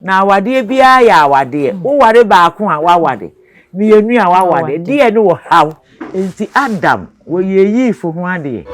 Na awadeɛ biara yɛ awadeɛ. Woware baako a, woaware. Mmienu a, woaware. Deɛ ne ɔhaw. Enti Adam, wɔyɛɛ Eve ho adeɛ.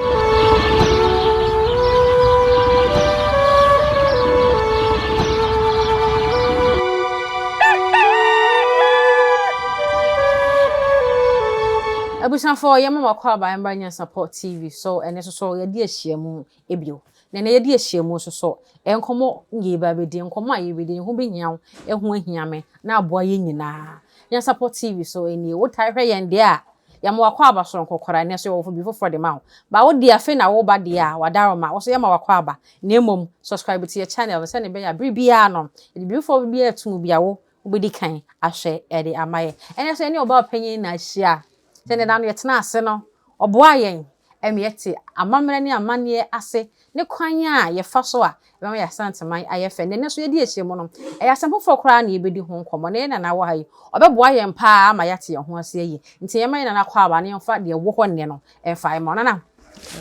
Abusuafoɔ yɛma mo akwaaba mmra Nyansapɔ TV so ɛnɛ nso so yɛde ahyia mu bio. Na ɛnnɛ yɛadi ahyiamu nso so. Nkɔmmɔ na yɛreba abɛdi. Nkɔmmɔ a yɛrebɛdi no, ɛho bɛhia wo, ɛho ahia me, na aboa yɛn nyinaa. Nyansapɔ TV so nie. Wotae hwɛ yɛn deɛ a, yɛama w'akwaaba soronko koraa. Ɛnnɛ nso yɛwɔ biribi foforɔ de ma wo. Ba wo deɛ afei na woreba deɛ a, w'adaworoma, wo nso yɛma w'akwaaba. Na mmom, subscribe to yɛn channel no sɛdeɛ ɛbɛyɛ a bere biara no, yɛde biribi foforɔ biara to mu bi a, wo wobɛdi kan ahwɛ de ama yɛn. Ɛnnɛ nso yɛne ɔbaa panyin na ahyia. Sɛdeɛ da no yɛtenaa ase no, ɔboaa yɛn ma yɛte amammerɛ ne amanneɛ ase ne kwan a yɛfa so a ɛbɛma yɛn Asanteman ayɛ fɛ. Na ɛnnɛ nso yɛdi ahyiam no, ɛyɛ asɛm foforɔ koraa na yɛbɛdi ho nkɔmmɔ. Na yɛn nana wɔ ha yi, ɔbɛboa yɛn pa ara ama yɛate yɛn ho ase yie. Nti yɛmma yɛn nana akwaaba na yɛmfa deɛ ɛwɔ hɔ nnɛ no mfa mma wo. Nana,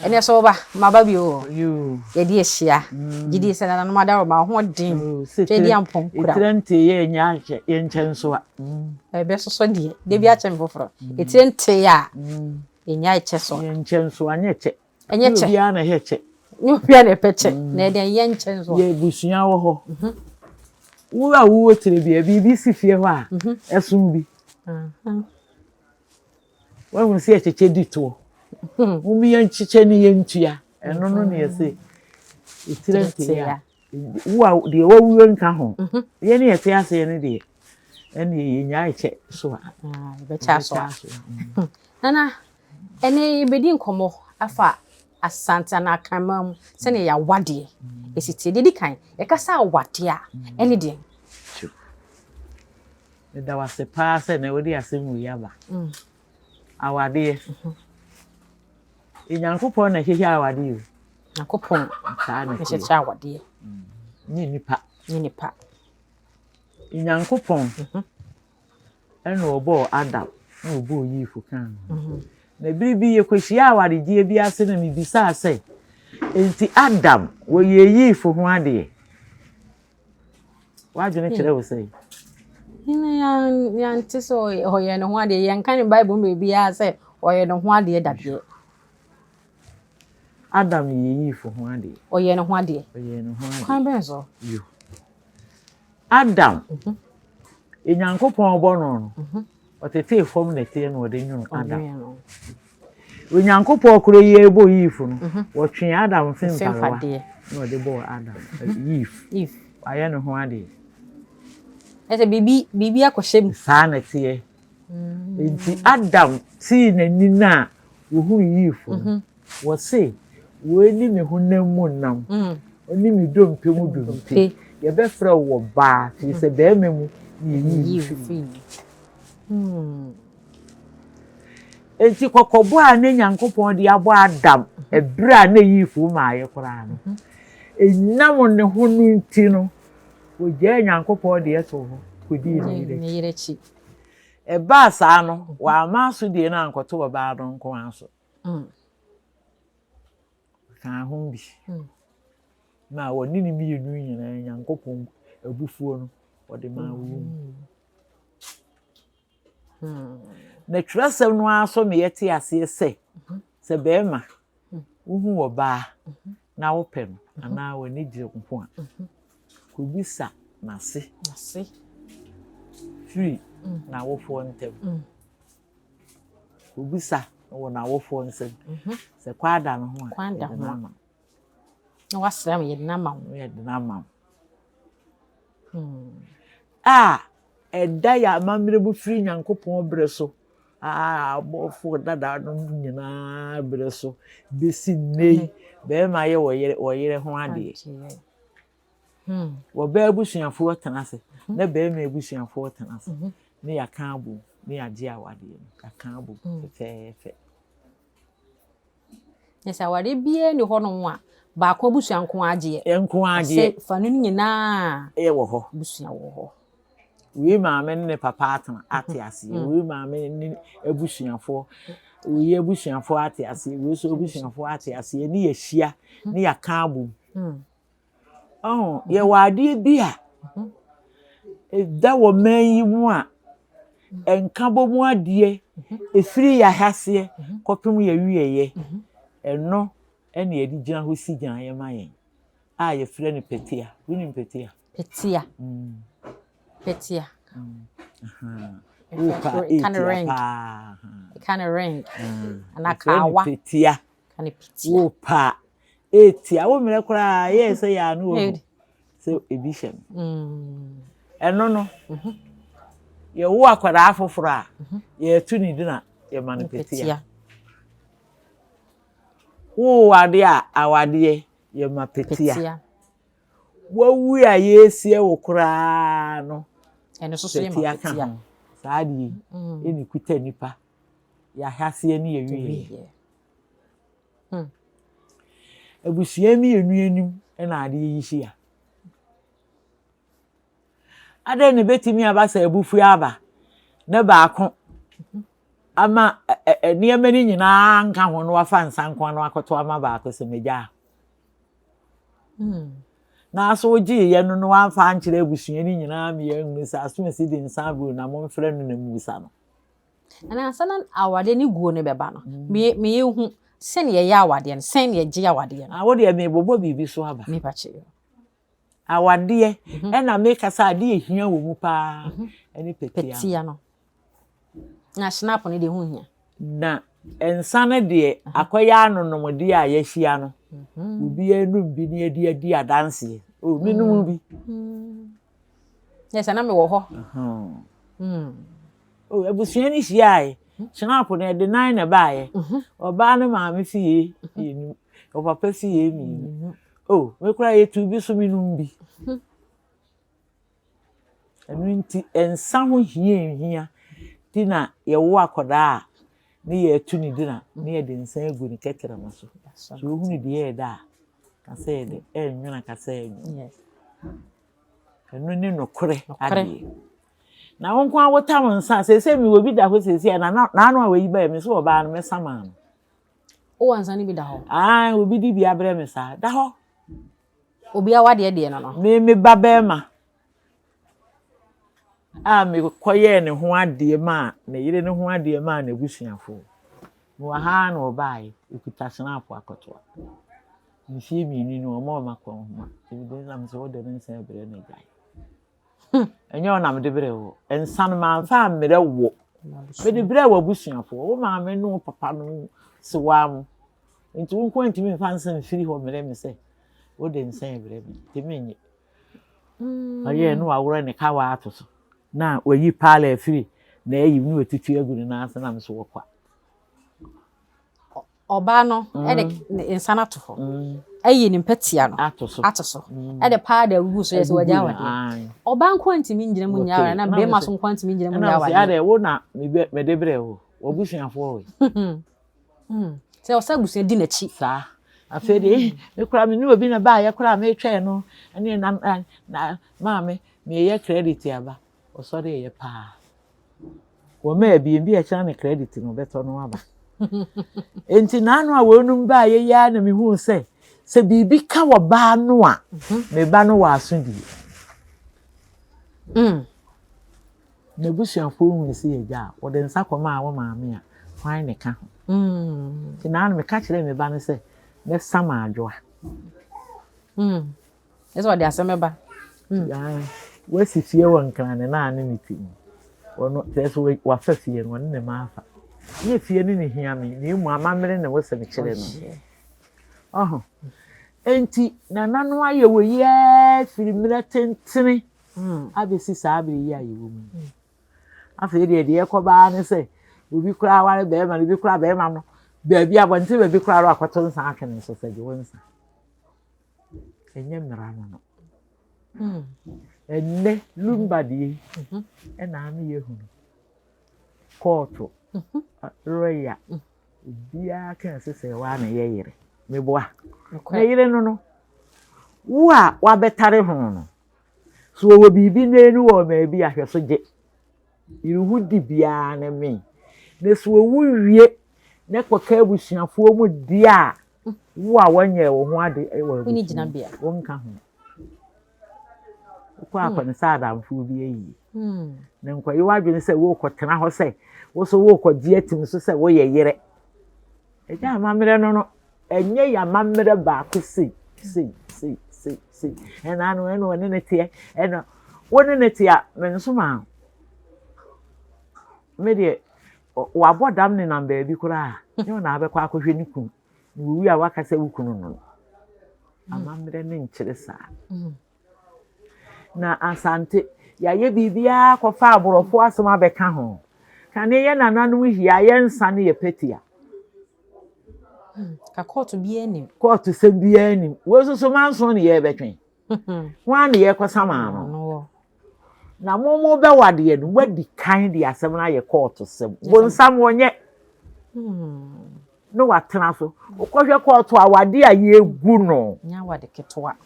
ɛnnɛ nso woba, maba bio o. Yɛde ahyia. Gye di sɛ nananom adaworoma, wo ho den. Tweaduampɔn kura wo. Etire ntee yɛ ɛnyɛ yɛnkyɛ nso a. Ɛbɛsosɔ deɛ, da bi akyɛ me foforɔ. Etire ntee a, yɛnyae kyɛ so. Yɛnkyɛ nso anyɛ kyɛ. Ɛnyɛ kyɛ. Nyɛ obiara na ɛhɛ kyɛ. Nyɛ obiara na ɛpɛ kyɛ. Na ɛdeɛ yɛ nkyɛ nso. Yɛ abusua wɔ hɔ. Wo a wowɔ tire bi a, biribi si fie hɔ a, ɛsom bi. Woahu sɛ yɛkyekyɛ di toɔ. Mom yɛnkyekyɛ ne yɛntua. Ɛno no na yɛse etire ntee a. Wo a deɛ wawuo nka ho. Yɛn ne yɛte aseɛ no deɛ, ɛnneɛ yɛnyae kyɛ so a. Yɛbɛkyɛ aso a. Nana, ɛnnɛ yɛbɛdi nkɔmmɔ afa Asante anaa Akanman mu sɛdeɛ yɛawadeɛ ɛsi teɛ. Deɛ ɛdi kan, yɛka sɛ awadeɛ a, ɛne deɛn? Meda wo ase paa sɛ nnɛ wode asɛm wei aba. Awadeɛ. Nyankopɔn na ɛhyehyɛ awadeɛ o. Nyankopɔn Saa na na ɛteɛ. ɛhyehyɛ awadeɛ. Nyɛ nipa. Nyɛ nipa. Nyankopɔn ɛna ɔbɔɔ Adam na ɔbɔɔ Eve kaa ho. Na bere bi yɛkɔhyiaa awaregyeɛ bi ase na mebisaa sɛ, enti Adam wɔyɛɛ Eve ho adeɛ? W'adwene kyerɛ wo sɛn? Yɛnte sɛ ɔyɛ ne ho adeɛ. Yɛnka ne Bible mu baabiara sɛ ɔyɛ ne ho adeɛ da deɛ. Adam yɛ Eve ho adeɛ. Ɔyɛ ne ho adeɛ. Ɔyɛ ne ho adeɛ. Kwan bɛn so? Yo. Adam, mhm. Nyankopɔn bɔ no no, mhm. ɔtetee fam nɛteɛ na ɔde nwono Adam. Onyankopɔn koro yi ara bɔɔ Eve no, wɔtwee Adam mfe mparewa na ɔde bɔɔ Adam, Eve. Wayɛ ne ho adeɛ. Ɛsɛ biribi biribi akɔhyɛ mu. Saa na ɛteɛ. Nti Adam tee n'ani no a wɔhuu Eve no, wɔse, Wei ne me honam mu nam, ɔne me dompe mu dompe. Yɛbɛfrɛ wo ɔbaa, firi sɛ barima mu na yɛyii wo firii mu. Enti kɔkɔbɔ a na Nyankopɔn de abɔ Adam ɛberɛ a na Eve mmaeɛ koraa no, ɛnam ne ho no nti no, ɔgyaa Nyankopɔn deɛ too hɔ kɔdii ne yere akyi. Ɛbaa saa no, wamma asodie no ankɔto ɔbaa no nko ara so. Ɔkaa ho bi maa wɔne ne mmienu nyinaa Nyankopɔn abufuo no, ɔde maa wɔn mu. Na twerɛsɛm no ara nso ma yɛte aseɛ sɛ, sɛ barima wohu ɔbaa na wopɛ no anaa w'ani gye wo ho a, kɔbisa n'ase firi n'awofoɔ ntam. Kɔbisa wɔ n'awofoɔ nsam. Sɛ kwan da ne ho a, yɛde no ama wo. Na wasrɛ me, yɛde no ama wo. Yɛde no ama wo. A ɛda yɛn amammerɛ mu firi Nyankopɔn berɛ so, a abɔfoɔ dada no nyinaa berɛ so bɛsi nnɛ yi, barima yɛ ɔyere ho adeɛ. Ɔbaa abusuafoɔ tena ase na barima abusuafoɔ tena ase na yɛaka abom na yɛagye awadeɛ no, yɛaka abom fɛfɛɛfɛ. Kyerɛ sɛ awareɛ biara nni hɔnom a baako abusua nko ara gyeɛ. Nko ara gyeɛ. Sɛ fa no nyinaa. Ɛyɛ wɔ hɔ. Abusua wɔ hɔ. Wei maame ne ne papa atena ate aseɛ. Mm. Wei maame ne abusuafoɔ. Wei abusuafoɔ ate aseɛ. Wei nso abusuafoɔ ate aseɛ. Ne yɛahyia ne yɛaka abom. Mm. Ɔho, yɛwɔ adeɛ bi a mhm. Ɛda wɔ man yi mu a, nkabom adeɛ ɛfiri yɛn ahyɛaseɛ kɔpem yɛn awieeɛ, ɛno na yɛde gyina hɔ si gyinaeɛ ma yɛn a yɛfrɛ no pɛtea. Wonim pɛtea? Pɛtea. Pɛtea. Wopa ɛtia paa. Ɛka ne ring. Anaa kawa. Pɛtea. Ɛka ne pɛtea. Wopa ɛtia. Wo mmerɛ koraa yɛɛ sɛ yɛ ano wɔ sɛ ebi hyɛ no. Ɛno no, yɛwo akwadaa foforɔ a, yɛto ne din a, yɛma no pɛtea. Wowɔ adeɛ a, awadeɛ, yɛma pɛtea. Wawu a yɛresie wo koraa no, pɛtea ka ho. Saa adeɛ yi, ɛna ɛkuta nnipa. Yɛahyɛaseɛ ne yɛwieɛ. Abusua mmienu anim na adeɛ yi hyia. Adɛn na ebetumi aba sɛ abufuo aba na baako ama nneɛma no nyinaa nka ho na wafa nsa nko ano akɔto ama baako sɛ megyaa? Nanso wogyeeɛ no na wamfa ankyerɛ abusua no nyinaa ma yɛahunu sɛ asomasi de nsa aburo na momfrɛ no na mmusa no. Na ansa na awadeɛ ne guo no bɛba no, meyɛhu sɛnea yɛyɛ awadeɛ no, sɛnea yɛgye awadeɛ no. Wo deɛ mebobɔ biribi so aba. Mepa kyɛw. Awadeɛ ɛna meka sɛ adeɛ ehia wɔ mu paa ɛne pɛtea. Pɛtea no. Na snap no deɛ ho hia. Na nsa no deɛ akɔyɛ anonomdeɛ a yɛahyia no. Obiara num bi na yɛde adi adanseɛ. O menom bi. Yɛ sɛ na mewɔ hɔ. O abusua no hyiaeɛ. Snap no yɛde nan na ɛbaeɛ. Ɔbaa no maame fie mmienu, ɔpapa fie mmienu. O me koraa yɛtuu bi so menom bi. Ɛno nti nsa ho hia nhia nti na yɛwo akwadaa a ne yɛto ne din a ne yɛde nsa agu ne kɛtrɛma so. So ohunu deɛ ɛyɛ dɛ a, ka sɛ ɛyɛ dɛ, ɛnwono a ka sɛ ɛnwono. Ɛno ne nokorɛ adeɛ. Na wo nko ara wotam nsa a, seesei mewɔ bi da hɔ seesei a, na n'ano a wayi baeɛ, me sɛ ɔbaa no mɛsa maa no. Wowɔ nsa no bi da hɔ? Ae, obi de bi abrɛ me saa. Da hɔ. Obi awadeɛ deɛ no no. Me me ba bɛrima a mekɔyɛɛ ne ho adeɛ maa ne yere ne ho adeɛ maa n'abusuafoɔ. Mewɔ ha na ɔbaeɛ, ɔkuta snap akɔtoa. Mfeɛ mmienu ni ɔma ɔma kɔ nhoma. Ebi nam sɛ wode ne nsa brɛ no agyae. Ɛnyɛ wo na mede brɛɛ wo. Nsa no mamfa ammrɛ wo. Mede brɛɛ w'abusuafoɔ. Wo maame ne wo papa no sewaa mo. Nti wo nko ntumi mfa nsa mfiri hɔ mmrɛ me sɛ wode nsa rebrɛ me. Nti menyɛ. Ɔyɛɛ na waworɔ ne kawa ato so. Na wayi paala afiri n'ayi mu na watutu agu ne nan ase na me so wɔkwa. Ɔbaa no de nsa no ato hɔ, ayi ne mpɛtea no ato so, ato so, de paada agugu so yɛ sɛ wagya awadeɛ. Ɔbaa nko ntumi ngyina mu nyɛ awadeɛ na bɛrima so nko ntumi ngyina mu nyɛ awadeɛ. Ɛna wo na mede brɛ wo, w'abusuafoɔ wɔ. Sɛ ɔsɛ abusua di n'akyi. Saa. Afei deɛ me koraa me ne obi na baayɛ koraa metwɛn no ɛne na na maame meyɛ credit aba ɔsɔre ɛyɛ paa. Wɔmaa abien bi a ɛkyerɛ ne credit no bɛtɔ no aba. Enti n'ano a wɔnum baeɛ yi ara na mehuu sɛ sɛ biribi ka wɔ baa no a, me ba no wɔ asodie. N'abusuafoɔ hunu sɛ yɛgya a, wɔde nsa kɔmaa wo maame a, hwan na ɛka ho? Nti n'ano meka kyerɛɛ me ba no sɛ mɛsa m'adwoa. Ɛsɛ ɔde asɛm bɛba. Wasi fie wɔ Nkran ne naa ne ne ti mu. Ɔno kyerɛ sɛ wafa fie no, ɔne ne mma afa. Nyɛ fie no na ehia me, na mmom amammerɛ na ɛwɔ sɛ mekyerɛ no. Ɔho. Enti nananom ayɛ wɔ yi ara firi mmerɛ tentene abɛsi saa bere yi a yɛwɔ mu yi. Afei deɛ deɛ ɛkɔba ara ne sɛ obi koraa ware bɛrima no, obi koraa bɛrima no baabi abɔnten baabi koraa akɔto nsa atwe ne nso sɛ gye wo nsa. Ɛnyɛ mmara no no. Ɛnnɛ lumba deɛ yi ɛna ano yɛ hunu. Kɔɔto, lɔya, obiara ka sɛ sɛ waa na ɛyɛ yere. Meboa. Na yere no no, wo a wabɛtare ho no, so wɔwɔ biribi na enu wɔ baabi a hwɛ so gye. Yere ho di biara ne mee. Na sɛ owu wie na kɔka abusuafoɔ mu deɛ a, wo a wɔnyɛɛ wo ho ade wɔ abusua mu, wonka ho. Wokɔ akɔ ne sɛ adamfoɔ bi ayie. Na nkɔyɛ w'adwene sɛ worekɔtena hɔ sɛ wo so worekɔgye atim so sɛ woyɛ yerɛ. Ɛgya amammerɛ no no, ɛnyɛ yɛ amammerɛ baako sei, sei, sei, sei, sei. Ɛna ano ɛna ɔne ne teɛ, ɛna wo ne ne te a, mensomaa wo. Me deɛ, wabɔ dam nenam baabi koraa a, nyɛ wo na abɛkɔ akɔhwɛ ne kunu. Na owie a waka sɛ wo kunu no no. Amammerɛ no nkyerɛ saa. Na Asante, yɛayɛ biribiara kɔfa aborɔfo asɛm abɛka ho. Kane yɛ nananom hia yɛ nsa ne yɛ pɛtia. Ka kɔɔto biara nim. Kɔɔto sɛm biara nim. Wei nso so manson ne yɛrebɛtwe. Ho ara ne yɛrekɔsam ano. Na mo mo bɛwadeɛ no, moadi kan de asɛm no ayɛ kɔɔto sɛm. Bonsam wɔnyɛ. Na watena so. Wokɔhwɛ kɔɔto awade a yɛgu no. Nyɛ awade ketewa.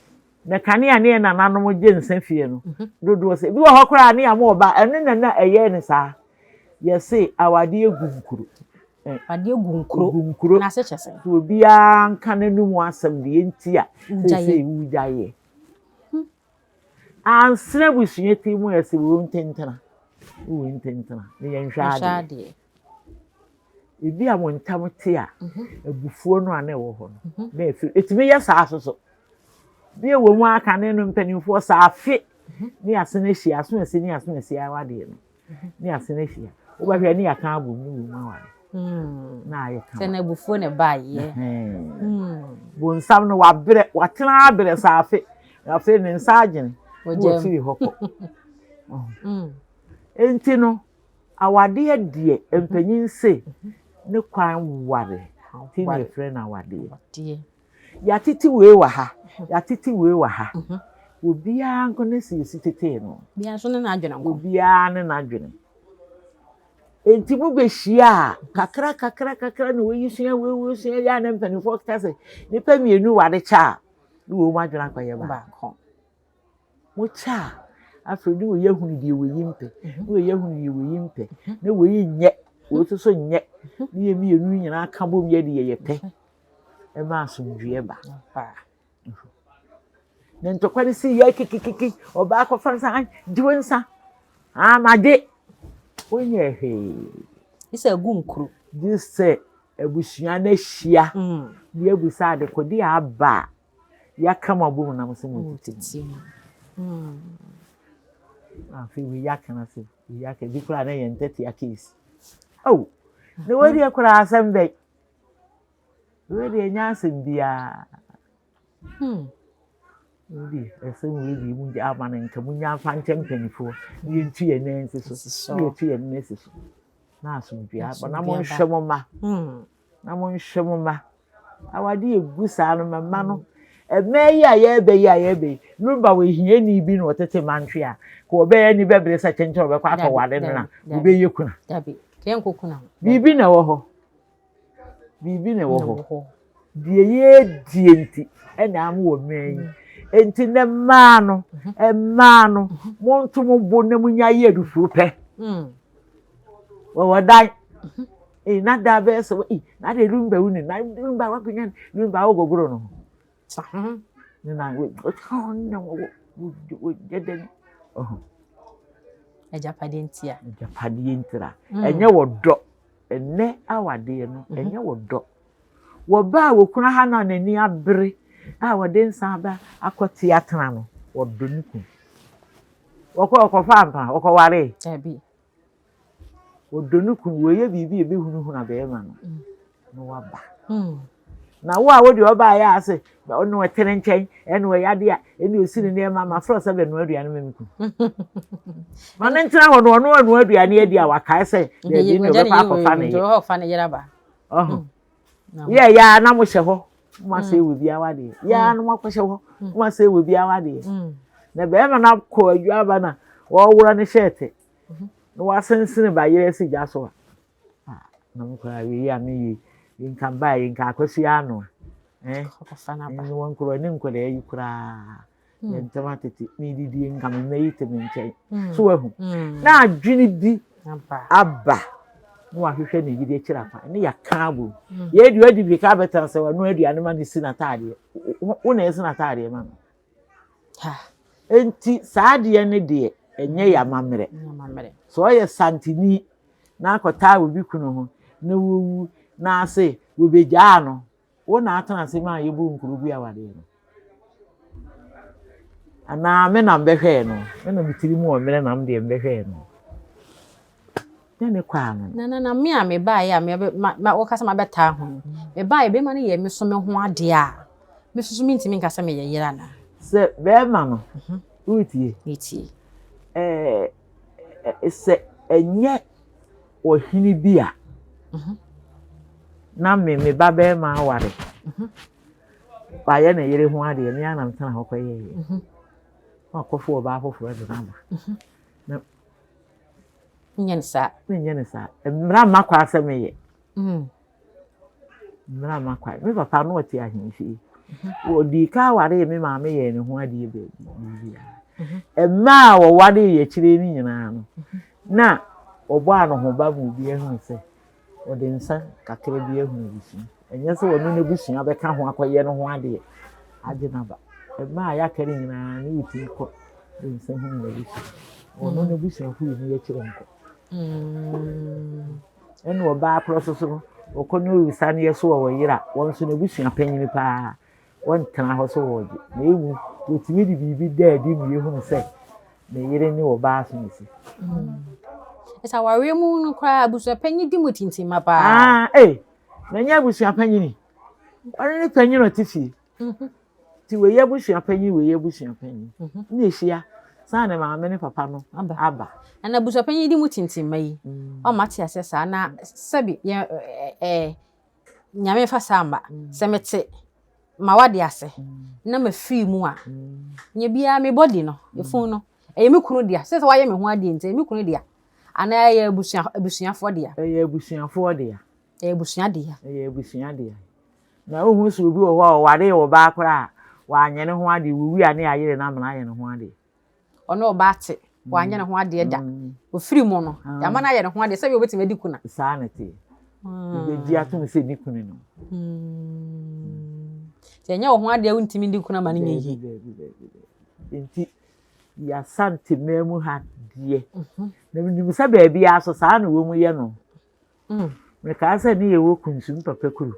Na kanea ne yɛn nananom gye nsa fie no dodoɔ sɛ ebi wɔ hɔ koraa ne ama ɔba ɛno na na ɛyɛ ne saa yɛse awadeɛ gu nkuro. Awadeɛ gu nkuro. Gu nkuro. Na ase kyɛ sɛ. So obiara nka n'anum asɛm deɛ nti a seesei wogyaeɛ. Ansene abusua ti mu yɛse wo ntentena wo ntentena ne yɛnhwɛ adeɛ. Ebi a mo ntam te a, abufuo no a na ɛwɔ hɔ no, na ɛfiri. Ɛtumi yɛ saa nso so. Bi ɛwɔ mu ara kane no mpanimfoɔ saa afe ne ase no ahyia, aso asi ne aso asi awadeɛ no, ne ase no ahyia. Wobɛhwɛ ne yɛaka abom ne wɔ mu aware. Na ayɛ kama. Sɛ na abufuo na ɛbaeɛ. Bonsam no wabrɛ, watena abrɛ saa afe. Afei ne nsa agyene. Na wafiri hɔ kɔ. Enti no, Awadeɛ deɛ mpanyin se ne kwan ware nti na yɛfrɛ no awadeɛ. Yɛatete wei wɔ ha, yɛatete wei wɔ ha. Obiara nko ne si esi tetee no. Obiara nso ne n'adwene nko. Obiara ne n'adwene. Enti mo bɛhyia a, kakra kakra kakra na wei sua wei wei sua yɛ a na mpanimfoɔ ka sɛ nnipa mmienu ware kyɛ a, ne wɔn adwene akɔyɛ baako. Mokyɛ a, afei ne wei ahunu deɛ wei mpɛ, ne wei ahunu deɛ wei mpɛ, ne wei nyɛ, wei nso so nyɛ, ne yɛ mmienu nyinaa ka bom yɛ deɛ yɛpɛ, ɛma asomdwoeɛ ba. Na ntɔkwa no si yɛ kikikiki, ɔbaa kɔfa nsa, gye wo nsa, ah magye, wonyɛ hwee. Gye sɛ agu nkuro. Gye sɛ abusua no ahyia, ne abusa adekodeɛ aba a, Yɛaka mo abom nam sɛ mo tete mu. Afei wei yɛaka no ase, wei yɛaka bi koraa na yɛn ntɛtea case. Oh, na wei deɛ koraa asɛm bɛn? Wei deɛ ɛnyɛ asɛm biara. Wei deɛ ɛsɛm wei deɛ mu gya ama no nka mu nya mfa nkyɛ mpanimfoɔ na yɛntu yɛn nan nsi so, na yɛtu yɛn nan si so. Na asomdwoeɛ aba na monhwɛ mo mma. Na monhwɛ mo mma. Awade egu saa no ma mma no. Mmaa yi a yɛreba yi a yɛreba yi, Lumba wɔ hiani bi na ɔtete mantwe a, ka ɔbɛyɛ ani bɛbere sɛ kyenkyen ɔbɛkɔ akɔware no na ɔbɛyɛ kuna. Biribi na ɛwɔ hɔ. Biribi na ɛwɔ hɔ. Deɛ yɛredie nti ɛna ama wɔ mmaa yi. Nti ne mmaa no, mmaa no, monto mo bo na munya yɛ adufuo pɛ. Wɔwɔ dan. Ee, na da bɛyɛ sɛ ee, na de lumba wu ne na lumba wakonya lumba awogogoro no ho. Ne na wo na wo wo yɛ dɛ ɔho. Agyapadeɛ ntia. Agyapadeɛ ntira. Ɛnyɛ wɔ dɔ. Ɛnɛ awadeɛ no, ɛnyɛ wɔ dɔ. Wɔba a wɔkura ha na n'ani abere a wɔde nsa aba akɔte atena no, wɔdɔ ne kun. Wɔkɔ wɔkɔfa ampa, wɔkɔwaree. Dabi. Ɔdɔ ne kunu, wɔyɛ biribi a ɛbɛhunahuna bɛrima no na waba. Na wo a wode ɔbaeɛ a sɛ ɔno ɔte ne nkyɛn ɛna ɔyɛ adeɛ a ɛna ɔsi ne nneɛma ma frɛ sɛ bɛnoa aduane ma me kunu. Ma ne ntena hɔ no ɔno ɔnoa aduane adi a wakae sɛ daabi ne ɔbɛkɔ akɔfa ne yere. Ɔho. Yɛ yɛ a na mohyɛ hɔ mo asɛ wɔ bi awadeɛ. Yɛ a na moakɔhyɛ hɔ mo asɛ wɔ bi awadeɛ. Na bɛrima no akɔ adwa aba na wɔworɔ ne hyɛɛte. Na wɔasensene bayerɛ asi gya so a, ah, na mo koraa wei a meyɛ yi, nka baa yi, nka akɔsi ano a. Eh, ne wɔn koraa ne nkwadaa yi koraa. Hmm. Yɛn ntɛm atete, medidi nka me mma yi te me nkyɛn. Hmm. So wahu. Hmm. Na adwene bi aba na wahwehwɛ ne yere akyiri akwan ne yɛaka abom. Yɛ deɛ ɔdi bi ka abɛtena sɛ ɔno aduane ma ne si n'ataadeɛ. Wo na ɛsi n'ataadeɛ ma no. Ha. Enti saa adeɛ no deɛ, ɛnyɛ yɛn amammerɛ. Sɛ ɔyɛ Santini na akɔtaa obi kunu ho na wawu na ase wɔbɛgyaa no, wo na atena ase ma yɛbu nkuro bi awadeɛ no? Anaa me na mbɛhwɛɛ no? Me na me tiri mu wɔ mmerɛ na me deɛ mbɛhwɛɛ no. Nyɛ ne kɔ ano. Na na na me a mebaeɛ a me ma ma wɔka sɛ mabɛtaa ho no, mebaeɛ bɛrima no yɛ me so me ho adeɛ a, me nso so mentumi nka sɛ meyɛ yere anaa? Sɛ bɛrima no, woretie? Metie. Ɛɛ sɛ ɛnyɛ ɔhene bi a, na me me ba bɛrima aware, wayɛ ne yere ho adeɛ, me ara na metena hɔ kɔyɛeɛ. Na wakɔfa ɔbaa foforɔ de no aba. Na Menyɛ no saa. Menyɛ no saa. Mmara mma kwan sɛ meyɛ. Mmara mma kwan. Me papa no ɔte ahemfie. Wɔdii ka awaree me maame yɛɛ ne ho adeɛ baabi biribiara. Mmaa a wɔwaree yɛ akyire no nyinaa no, na wɔbɔ anohoba ma obi ahunu sɛ Ɔde nsa kakra bi ahunu abusua. Ɛnyɛ sɛ ɔno n'abusua bɛka ho akɔyɛ no ho adeɛ agye n'aba. Mmaa a yɛaka no nyinaa ne wotumi kɔ de nsa hunu n'abusua. Ɔno n'abusuafo yi ne yɛkyerɛ nkɔ. Ɛna ɔbaa korɔ so so no, ɔkɔ ne owisa ne yɛ so wɔ wɔ yere a, wɔn nso n'abusua panyin paa. Wɔntena hɔ sɛ wɔregye, na mmom wɔtumi de biribi da adi ma yɛhunu sɛ ne yere ne ɔbaa asomasi. Ɛsɛ awareɛ mu no koraa abusuapanyin di mu tintimma paa. Ah, ee, na ɛnyɛ abusuapanyin. Ɔno ne panyin ɔte fie. Mhm. Ti wei yɛ abusuapanyin, wei yɛ abusuapanyin. Mhm. Ne ehyia saa ne maame ne papa no aba. Na abusuapanyin di mu tintimma yi, mm. ɔma te aseɛ saa na sɛbi yɛ ɛɛ Nyame mfa saa mma. Sɛ mete m'awade ase na mafiri mu a, nyɛ biara me body no, efunu no, ɛyɛ me kunu dea. Sɛ sɛ wayɛ me ho adeɛ nti, ɛyɛ me kunu dea. Anaa ɛyɛ abusua abusuafoɔ dea. Ɛyɛ abusuafoɔ dea. Ɛyɛ abusua dea. Ɛyɛ abusua dea. Na wohu sɛ obi wɔ hɔ a ɔwaree ɔbaa koraa a, wanyɛ ne ho adeɛ, wɔwi a ne yɛayere no amena ayɛ ne ho adeɛ. Ɔne ɔbaa te, wanyɛ ne ho adeɛ da. Ofiri mu no, yɛama no ayɛ ne ho adeɛ sɛdeɛ obetumi adi kuna. Saa na ɛteɛ. Yɛbɛgye atom sɛ ne kunu no. Sɛ ɛnyɛ wo ho adeɛ wontumi ndi kuna ma no nyɛ yie. Daabi, daabi, daabi. Nti yɛasante man mu ha deɛ. Na menim sɛ baabiara so saa na wɔn yɛ no. Mekaa sɛ ne yɛwɔ Kunsu, me papa kuro.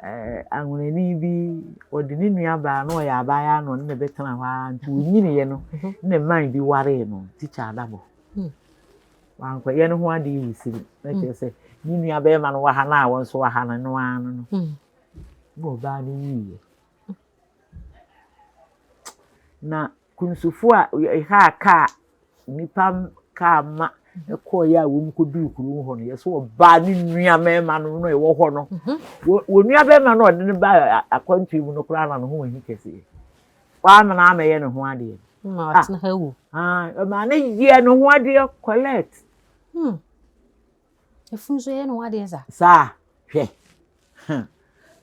Ɛɛ anwonani bi, ɔde ne nuabaa na ɔyɛ abaayewa na ɔne no bɛtena hɔ ara nti ɔnyiniiɛ no na man bi waree no, tikya Adabɔ. Wankɔyɛ ne ho adeɛ wɔ siri na kyerɛ sɛ ne nua bɛrima no wɔ ha no a wɔn nso wɔ ha no no ara no no. Na ɔbaa no wuiɛ. Na Kunsufo a ɛhaa kaa nnipa kaa ma ɛkɔeɛ a wɔn kɔduu kurom hɔ no yɛsɛ ɔbaa ne nua mmarima no no ɛwɔ hɔ no mhm. wɔn nua barima no ɔde no ba akwantuo mu no koraa na ne ho ahi kɛseɛ wamena amɛyɛ ne ho adeɛ ah, ɔmaa ne yɛ ne ho adeɛ collect hmm. Efunu nso yɛ ne ho adeɛ saa. Saa hwɛ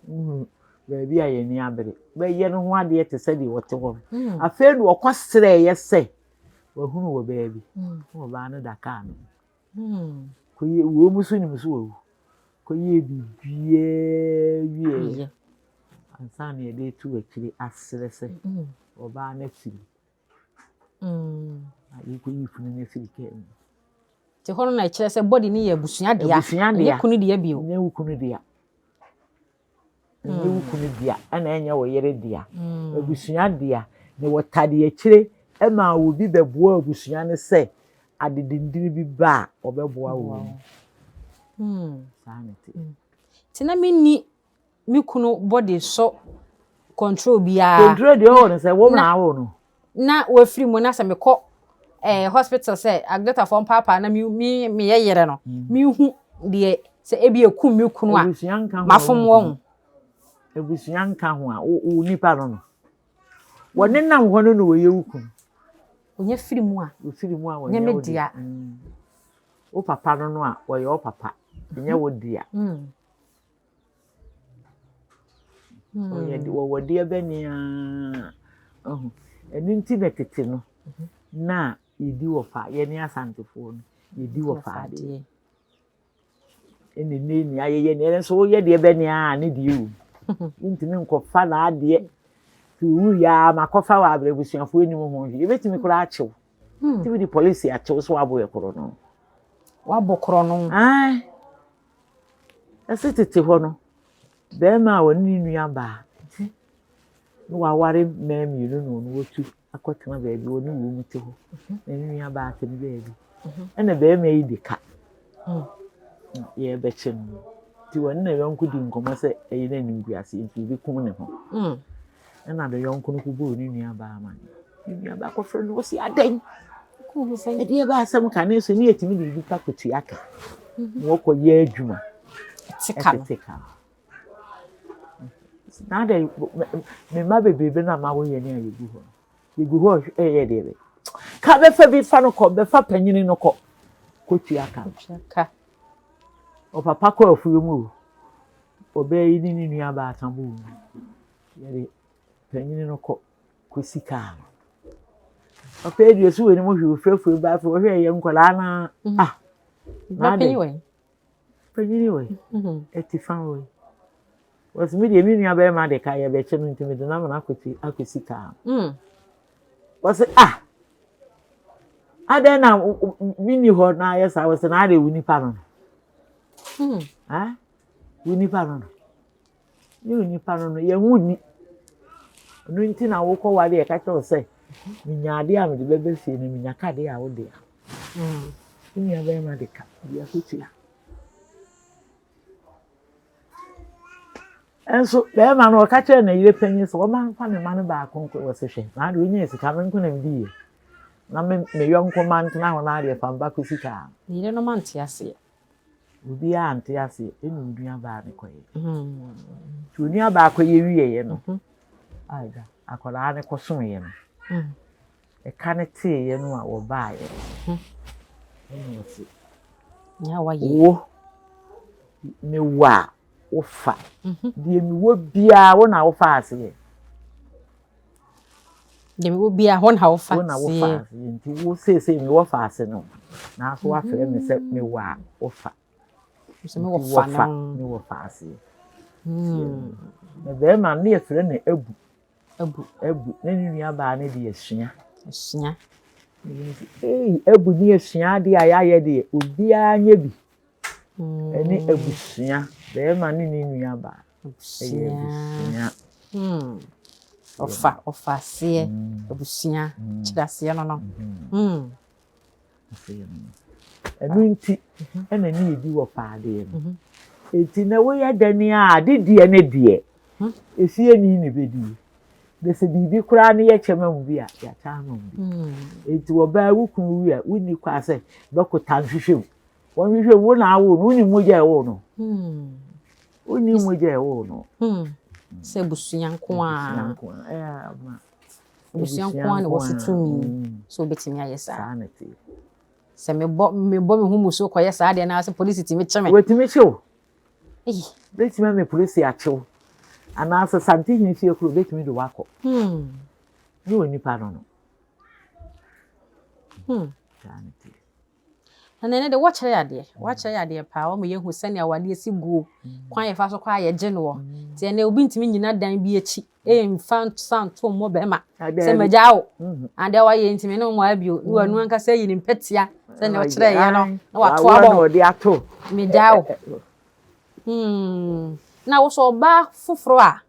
wohu baabi a yɛn ani abere bɛyɛ no ho adeɛ te sɛ deɛ ɔte hɔ no hmm. Afei na ɔkɔ srɛeɛ sɛ wahunu wɔ baabi hmm. Na ɔbaa no da kaa no hmm. Kɔyɛ wɔn mu so nim so wawu kɔyɛ biribiara wieɛ ansa na yɛde to akyire asrɛ sɛ ɔbaa no afiri na yɛkɔyi funu no afiri kaa mu. Nti hɔ no na ɛkyerɛ sɛ body no yɛ abusua dea. Abusua dea. Ɛnyɛ kunu dea bio. Ɛnyɛ wo kunu dea. Ɛnyɛ wo kunu dea ɛna ɛnyɛ wo yere dea. Abusua dea. Na wɔtade akyire ma obi bɛboa abusua no sɛ ade dendene bi ba a ɔbɛboa wɔn mu. Saa na ɛte. Nti na menni me kunu body so control biara. Control deɛ ɔwɔ no sɛ wɔn na awo no. Na wafiri mu na sɛ mekɔ ɛɛ eh, hospital sɛ adɔtafoɔ mpaapaa na mi mi meyɛ yere no mm. mehu deɛ sɛ ebi ekum me kunu a mafom wɔn. Abusua nka ho a wo nipa no no wɔne nam hɔ no na wɔyɛ wo kunu. Onye firi mu a. Ofiri mu a wɔnyɛ wo dea. Mm. Wo papa no no a wɔyɛ wo papa nyɛ wo dea. Mm. Ɔyɛ de wɔwɔ deɛ bɛne ara. Ɔho. Ɛno nti na tete no na yɛdi wɔfa yɛne Asantefoɔ no yɛdi wɔfa adeɛ. Ɛna ɛnɛ nea yɛyɛ no ɛno nso woyɛ deɛ bɛne ara ne deɛ wɔ mu. Wontumi nkɔfa n'adeɛ. Nti owuiɛ ara makɔfa wɔ abrɛ abusuafoɔ anim ho hwee. Yɛbɛtumi koraa akye wo. Tumi de polisi akye wo sɛ woabɔ yɛ korɔ no. Woabɔ korɔ no. Ae. Ɛse tete hɔ no, barima a ɔne ne nua baa na waware mmaa mmienu na ɔno watu akɔtena baabi ɔne wɔn te hɔ na ne nua baa te ne baabi. Ɛna barima yi de ka yɛrebɛkye no. Nti wɔne ne yɔnko di nkɔmmɔ sɛ ɛyɛ no animguaseɛ nti ɔbɛkum ne ho. Ɛna ne yɔnko no kɔbɔɔ ne nua baa amanneɛ. Ne nua baa kɔfrɛ no ɔsi adɛn? Ɛdeɛ baa asɛm ka ne so ne yɛtumi de nipa kɔtua ka. Na wɔkɔyɛ adwuma. Ɛtete ka no. Na adɛn me mma bebrebe no a mawo yɛ ne a yɛgu hɔ no. Yɛgu hɔ ɛyɛ deɛ bɛ. Ka bɛfa bi fa no kɔ bɛfa panyini no kɔ. Kɔtua ka no. Ɔpapa kɔ afuo mu o. Ɔbaa yi ne ne nua baa ka bɔɔ mu. Yɛde panyini no kɔ kɔsi kaa no. Papa yi deɛ so wɔ anim hwee ofurafura ba afei ɔhwɛ yɛ nkwadaa na ah. Na panyin wɔ yi. Panyin wɔ yi. Ɛti fa wɔ yi. Wɔsi mi deɛ mi nua bɛrima de ka yɛ bɛkyɛ no nti mi de nam na akɔsi akɔsi kaa no. Wɔsi ah. Adɛn na mi ni hɔ na ayɛ saa wɔsi na adɛ wo nipa no no. Ah wo nipa no no. Ne onipa no no, yɛn ho nni. Ɛno nti na wokɔ ware a ɛka kyerɛ wo sɛ, menya adeɛ a mede bɛba fie no, menya ka deɛ a wode a. Wo nua bɛrima de ka, de akɔtua. Nso bɛrima no ɔka kyerɛ ne yere panyin sɛ ɔma mfa ne mma no baako nkɔ wɔ se hwɛ, na adeɛ onyaa sika me nko na medi yɛ. Na me me yɔnko ma ntena hɔ na adeɛ fa mba kɔsi kaa. Ne yere no ma nte aseɛ. Obiara ante aseɛ ɛna onuabaa no kɔyɛ. Nti onuabaa kɔyɛ wieɛ no, agya akwadaa no kɔsoeɛ no, ɛka no teeɛ no a wɔbaeɛ no, ɛna ɔse, wo mewɔ a wofa, deɛ mewɔ biara wo na wofa aseɛ. Deɛ mewɔ biara hɔ na wofa Wo na wofa ase nti wo seesei mewɔ fa ase no nanso woafrɛ me sɛ mewɔ a wofa. Nti mewɔ fa no. Mewɔ fa aseɛ. Na bɛrima no ne yɛfrɛ no Abu. Abu. Abu na ne nua baa no de Asua. Asua. Ei Abu ne Asua adeɛ a yɛayɛ deɛ obiara nyɛ bi. Ɛne abusua bɛrima ne ne nua baa. Abusua. Abusua. Hmm. Ɔfa ɔfa aseɛ. Hmm. Abusua. Hmm. Kyerɛ aseɛ no no. Hmm. Ɛno nti ɛna ne yɛdi wɔ faadeɛ no. Mhm. Eti na woyɛ dɛn a ade deɛ ne deɛ. Mhm. Efie ni na ebedi. Na sɛ biribi koraa ne yɛkyɛ ma mu bi a yɛakyɛ ama mu bi. Eti ɔbaa wo kunu wi a wonni kwa sɛ dɔkota nhwehwɛ mu. Wɔnhwehwɛ mu wo na awo no wonim mogya a ɛwɔ no. Wonni mogya a ɛwɔ no. Hmm. Sɛ abusua nko a. Abusua nko a na wɔso tumi hmm. sɛ wobɛtumi ayɛ saa. Saa na ɛte. Sɛ mebɔ mebɔ me ho musuo kɔyɛ saa deɛ na sɛ polisi tumi kye me. Wɔtumi kye wo. Bɛtumi ama polisi akye wo. Anaasɛ santehene fie koro bɛtumi de wakɔ. Hmm. Ne wɔ nipa no no. Hmm. Saa na ɛte. Na ɛnɛ de wɔkyerɛ yɛ adeɛ wɔakyerɛ yɛ adeɛ paa wɔma yɛhu sɛnea awadeɛ si guo kwan yɛfa so kɔ a yɛgye noɔ nti ɛnɛ obi ntumi nyina dan bi akyi ɛmfa nsa nto mmɔ bɛrima sɛ magyaa wo adeɛ wayɛ nti me ne wo bio ne wanu ankasa ayi ne mpɛtia sɛnea ɔkyerɛ yɛ no na wato abɔ megyaa wo na wo sɛ ɔbaa foforɔ a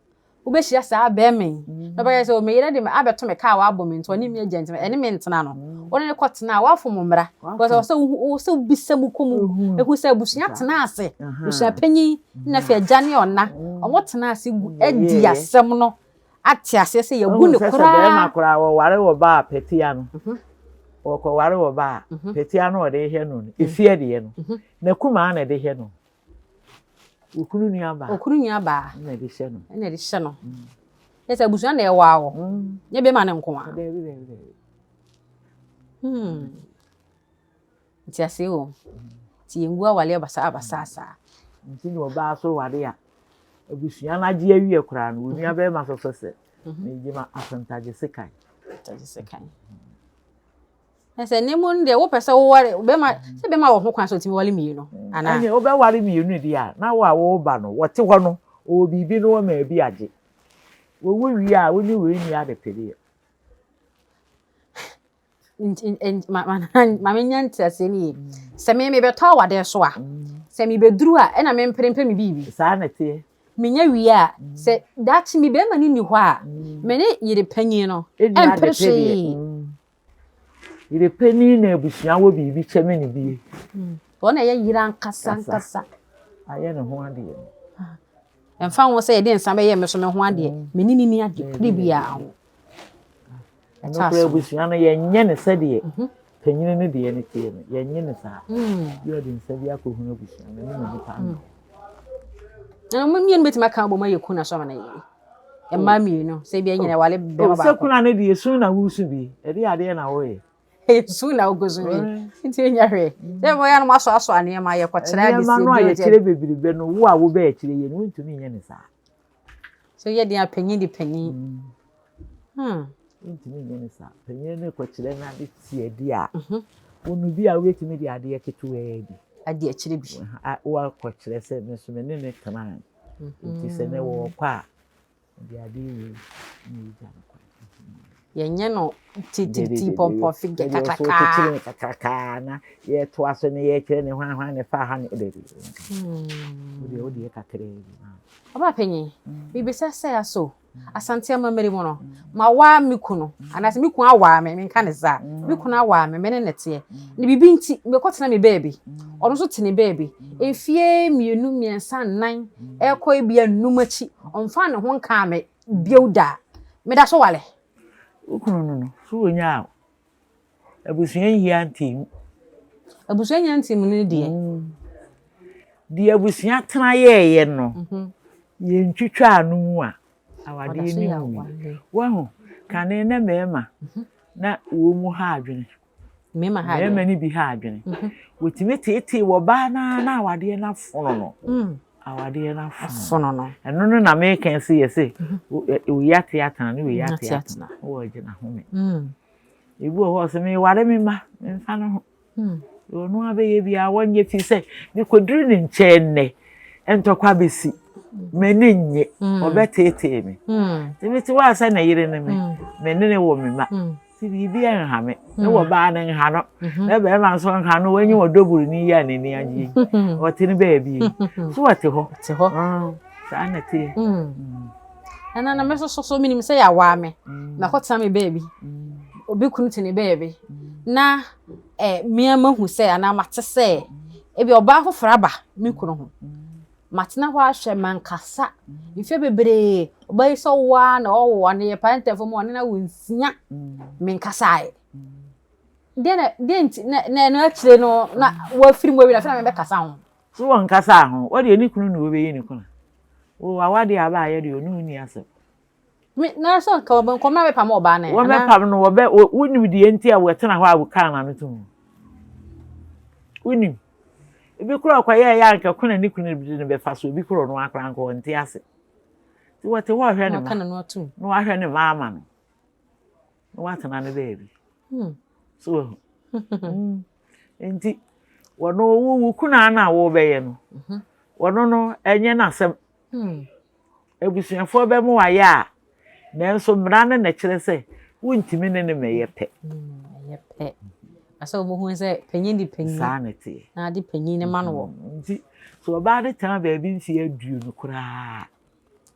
wobɛhyia saa bɛrima yi mm. na ɔbɛyɛ sɛ me yere de abɛto me kaa wabɔ me nti ɔne me agya nti ɛne me ntena no mm. wo ne no kɔtena a woafom mmara because ɔsɛ sɛ wobisa mu kɔ mu mm-hmm. ehu sɛ abusua tena ase abusua panyin na afei agya ne ɔna ɔmo tena ase gu adi asɛm no ate aseɛ sɛ yɛgu ne koraa bɛrima koraa wɔware wɔ baa pɛtia no mhm. wɔkɔware wɔ baa mhm. pɛtia no ɔde hwɛ no no efie deɛ no mhm. na kumaa na ɛde hwɛ no Okunu nua baa. Okunu nua baa. Ɛna ɛde hyɛ no. Ɛna ɛde hyɛ no. Yɛ sɛ abusua na ɛwɔ awɔ. Nyɛ bɛrima ne nko a. Daabi daabi daabi. Hmm. Nti ase wɔ. Nti yɛn gu awale basaa basaa saa. Nti na ɔbaa so ware a abusua no agye awie koraa no onua bɛrima sɔsɔ sɛ ne gyima asantagye sekan. Asantagye sekan. Na sɛ ne mu no deɛ wopɛ sɛ woware bɛma sɛ bɛma wɔ ho kwan sɛ ɔtumi ware mmienu mm. anaa. Ɛnna wobɛware mmienu deɛ a na wo a woreba no wɔte hɔ no ɔwɔ biribi no wɔma bi agye. Wɔwu wie a, wo ne wei nni adepedeɛ. Ma menya nteaseɛ no yie. Sɛ me mebɛtɔ awadeɛ so a, sɛ mebɛduru a, ɛna mempere mpɛ me biribi. Saa na ɛteɛ. Menya wie a, sɛ daakye me bɛrima no nni hɔ a, me ne yere panyin no ɛmpere hwee. Yere panin na abusua wɔ biribi kyɛ me ne bie. Wɔn na ɛyɛ yere ankasa ankasa. Ayɛ ne ho adeɛ no. Ɛmfa ho sɛ yɛde nsa bɛyɛ me so me ho adeɛ, me ne ne ni ade pere biara ho. Ɛno koraa abusua no yɛnyɛ no sɛdeɛ mhm. panyini no deɛ no teɛ no yɛnyɛ no saa. Mm. Bi ɔde nsa bi akɔhunu abusua no ne na nipa no. Na mo mmienu bɛtumi aka abom ayɛ kuna so ama no yie. Mmaa oh. mmienu sɛ ebi anyina wale bɛma baako. Sɛ kuna no deɛ sun na wusu bi ɛde adeɛ na wɔyɛ. Sun na wokɔ su bi nti enya hwee. Sɛ mo yɛ no mo asɔ asɔ nneɛma yɛ kɔkyerɛ ade si. Nneɛma no a yɛkyerɛ bebrebe no wo a wobɛ akyire yɛ no wontumi nyɛ ne saa. So yɛ den a panyin de panyin. Mm. Hmm. Wontumi nyɛ ne saa. Panyin no kɔkyerɛ no ade si adi a. Mhm. Wɔn bi a wobɛtumi de adeɛ ketewaa bi. Adi akyire bi. Wakɔkyerɛ sɛ me nso me ne ne tenae. Nti sɛ ne wɔkɔ a Ɔde adeɛ wei na ɛgya no kwan. Yɛnyɛ no tititi pɔmpɔ figure kakrakaa. Deɛ ɔso no kakrakaa na yɛtoa so ne yɛkyerɛ ne hwan hwan ne fa ha ne dɛbi. Wodeɛ wodeɛ kakraa bi. Ɔbaa panyin, mebisa sɛ aso Asante amammerɛ mu no, mawaa me kunu anaasɛ me kunu awaa me, menka ne saa, me kunu awaa me, me ne ne teɛ. Ne biribi nti, mekɔtena me baabi, ɔno nso te ne baabi. Mfie mmienu, mmiɛnsa, nnan, ɛrekɔ ebia nnum akyi, ɔmfaa ne ho nkaa me bio da. Meda so ware. Wo kunu no no, so wonyaa wo? Abusua nhia ntimu. Abusua nhia ntimu no deɛ. Deɛ abusua tena yɛɛyɛ no, mhm. yɛntwitwaa no mu a, awadeɛ no mu. Wahu, kane na mmarima mhm. na wɔn mu ha adwene. Mmarima ha adwene. Mmarima no bi ha adwene. Mhm. Wɔtumi teetee wɔ baa no ara na awadeɛ no afono no. Mm. Awadeɛ no afono no. Ɛno no na meka sɛ yɛ sɛ mhm. wei ate atena ne wei ate atena. Wɔ gyina home. Mm. Ebi wɔ hɔ sɛ meware me mma memfa no ho. Mm. Ɔno abɛyɛ biara wɔnyɛ fi sɛ mekɔduru ne nkyɛn nnɛ ntɔkwa bɛsi m'ani nnye ɔbɛteetee me. Nti mete hɔ a sɛ ne yere ne me me ne ne wɔ me ma. Nti biribi nha me. Ne wɔ baa no nha no. Mhm. Na bɛrima nso nha no wanyi wɔ doburu ni yi a n'ani agye yi. Ɔte ne baabi yi. So wɔte hɔ. Te hɔ. Mm. Saa na ɛteɛ. Mm. Ɛna na me nso so so menim sɛ yɛawaa me. Makɔtena me baabi. Obi kunu te ne baabi. Na eh, me ara mahu sɛ anaa mate sɛ ebi ɔbaa foforɔ aba me kunu ho. Matena hɔ ahwɛ, mankasa. Mfe bebree, ɔbaa yi sɛ ɔwo ara na ɔwo, ɔne yɛ paa ntɛmfo mu, ɔne no awo nsia. Menkasaeɛ. Deɛ na deɛ nti na na ɛno akyire no na wafiri mu awie na afei na mebɛkasa ho. So wɔnkasaa ho? Wo deɛ ne kunu na wobɛyi ne kuna. Wo awadeɛ a abaayɛ deɛ ɔne wo nni asɛm. Me na sɛ nka wɔbɛ nkɔmɔ na bɛpam ɔbaa no. Wɔbɛpam no wɔbɛ wonim deɛ nti a wɔtena hɔ a wɔkaa n'ano to mu. Wonim. Ebi kora ɔkɔyɛ ɛyɛ anka kuna ne kunu de no bɛfa so obi kora ɔno akora anka ɔnte ase. Nti wɔte hɔ ɔhwɛ ne ma na wahwɛ ne ma ama no na watena ne baabi. Hmm. So wahu. Hmm. Nti wɔno wo wo kuna no a wɔbɛyɛ no mhm. wɔno no ɛnyɛ n'asɛm. Hmm. Abusuafoɔ bɛma wayɛ a, nanso mmara no na ɛkyerɛ sɛ wontumi ne no mmɛyɛ pɛ. Ɛyɛ pɛ. Asɛ wɔbɛhu sɛ panyin de panyin. Saa na ɛteɛ. Na ade panyin no ma no wɔ. Mm, nti sɛ ɔbaa no tena baabi mfeɛ aduonu koraa.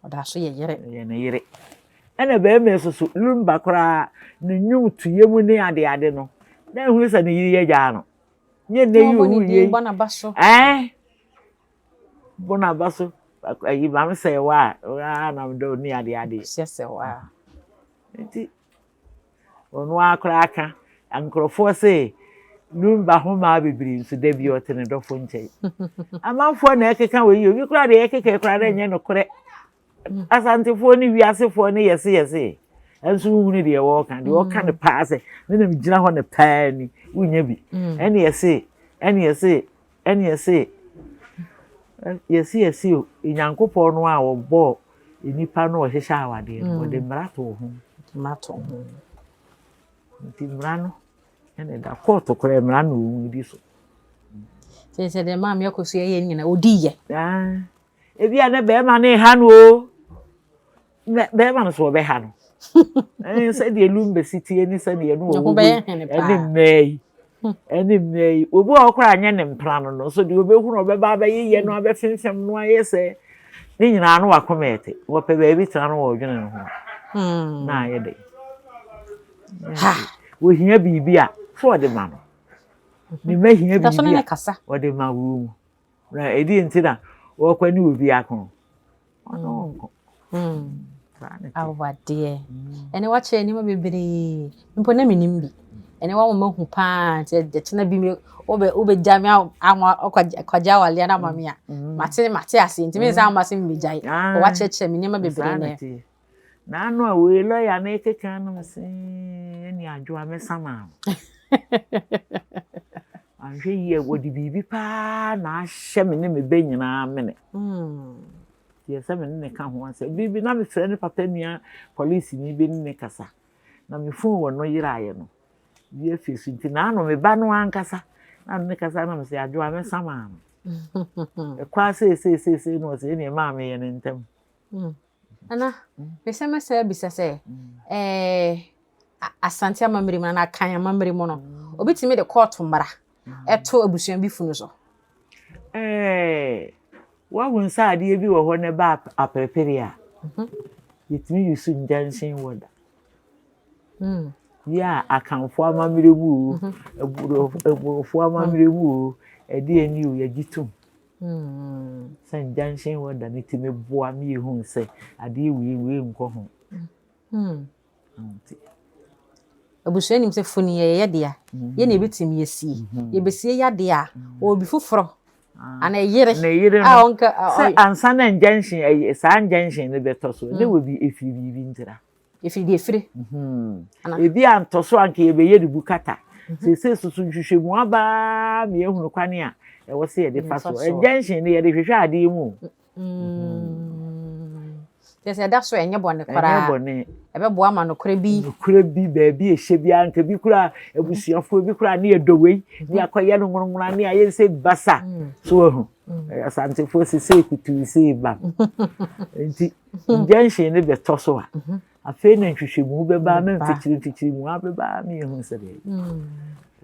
Ɔda so yɛ yere. Yɛ ne yere. Ɛna barima nso so lumba koraa ne nnwom tuyɛ mu ne adeade no na ehunu sɛ ne yere yɛ gyaa no. Nyɛ nnɛ yi owu yie. Ɛɛ Bɔ n'aba so ayi maame sɛ wa a na mede ni ade ade. Hyɛ sɛ wa. Nti ɔno ara koraa ka nkurɔfoɔ se lumba ho maa bebree nso da bi ɔte ne dɔfo nkyɛn. Amanfoɔ na ɛkeka wɔ yi obi koraa deɛ ɛkeka koraa na ɛnyɛ nokorɛ. Asantefoɔ ne wiasefoɔ ne yɛse yɛse nso wohunu deɛ wɔreka deɛ wɔka no paa sɛ me na megyina hɔ no paa ni wonya bi ɛne yɛse ɛne yɛse ɛne yɛse yɛse yɛse o Nyankopɔn no a wɔbɔɔ nnipa no ɔhyehyɛ awadeɛ no wɔde mmara to ho mmara to ho nti mmara no ɛna ɛda kɔɔto koraa mmara na wɔn di so sɛ sɛ deɛ maame akɔ so yɛ nyina ɔdi yɛ Ebi a na bɛrima no reha no o. Bɛrima no so ɔbɛha no. Ɛɛ sɛdeɛ lumba si tie ne sɛdeɛ no wɔ hɔ ɛne mmaa yi. Ɛne mmaa yi. Obi wɔ hɔ koraa anyɛ ne mpena no no so deɛ ɔbɛhunu ɔbɛba abɛyeyɛ no abɛfemfem no ayɛ sɛ ne nyinaa no wakoma ɛte. Wɔpɛ baabi tena no wɔredwene ne ho. Na ayɛ dɛ. Wɔhia biribi a so ɔde ma no. Ne mma hia biribi a ɔde ma wɔn mu. Na ɛdeɛ nti na wɔkɔ ne obi ako. Ɔne wo nko. Awadeɛ. Ɛnɛ wakyerɛ nneɛma bebree. Mpo na menim bi. Ɛnɛ wama mahu paa nti ɛkyena bi me wobɛ wobɛgya me ama ɔkɔgye awadeɛ no ama me a mate mate ase nti me nsa ama sɛ mebɛgyae. Wakyerɛkyerɛ me nneɛma bebree nɛ. N'ano a wei lɔya no rekeka no me se ɛne adwoa mɛsa maa no. Anhwɛ yie wɔde biribi paa na ahyɛ me ne me bɛ nyinaa mene. Deɛ sɛ me ne ne ka ho asɛm. Biribi na mefrɛ ne papa nua polisini bi ne ne kasa. Na me phone wɔ no yeraeɛ no. Bi afie so nti n'ano me ba no ankasa na ne kasa na me sɛ adwoa mɛsa maa no. Ɛkɔ a seeseeseesei na ɔsɛ ɛneɛ maa meyɛ ne ntɛm. Nana, mesɛ mɛsɛ abisa sɛ, ɛɛ Asante amammerɛ mu anaa Akan amammerɛ mu no, obi tumi de kɔɔto mmara ɛto abusua bi funu so? Ɛɛ, woahu sɛ adeɛ bi wɔ hɔ na ɛba aperepere a, yɛtumi use injunction order. Yɛ a Akanfoɔ amammerɛ mu o, Aborɔfo amammerɛ mu o, ɛdeɛ ni o, yɛgye tom. Sɛ injunction order no tumi boa ma yɛhu sɛ adeɛ wei wei nkɔ ho. Nti. Abusua nim sɛ funu yɛ yɛ dea. Yɛ na yɛbɛtumi asie. Yɛbɛsie yɛ adeɛ a, obi foforɔ ana yere. Ne yere no sɛ ansa na injunction ɛyɛ saa injunction no bɛtɔ so ne wɔ bi efiri biribi ntira. Efiri deɛ efiri. Ebi antɔ so anka yɛbɛyɛ ne bu kata. Seesei soso nhwehwɛmu abaa ma yɛahunu kwan a ɛwɔ sɛ yɛde fa so. Injunction no yɛde hwehwɛ adeɛ mu. Kyerɛ sɛ ɛda so ɛnyɛ bɔne koraa. Ɛnyɛ bɔne. Ɛbɛboa ma nokorɛ bi. Nokorɛ bi baabi ɛhyɛ biara nka bi koraa abusuafoɔ bi koraa ne yɛdɔ wei ne akɔyɛ no nworonnwora ne ayɛ sɛ basa. So wahu. Asantefoɔ sesei kutuu sei ba. Nti injunction no bɛtɔ so a afei na nhwehwɛmu bɛba ama mfikyiri mfikyiri mu abɛba ama yɛhu sɛ deɛ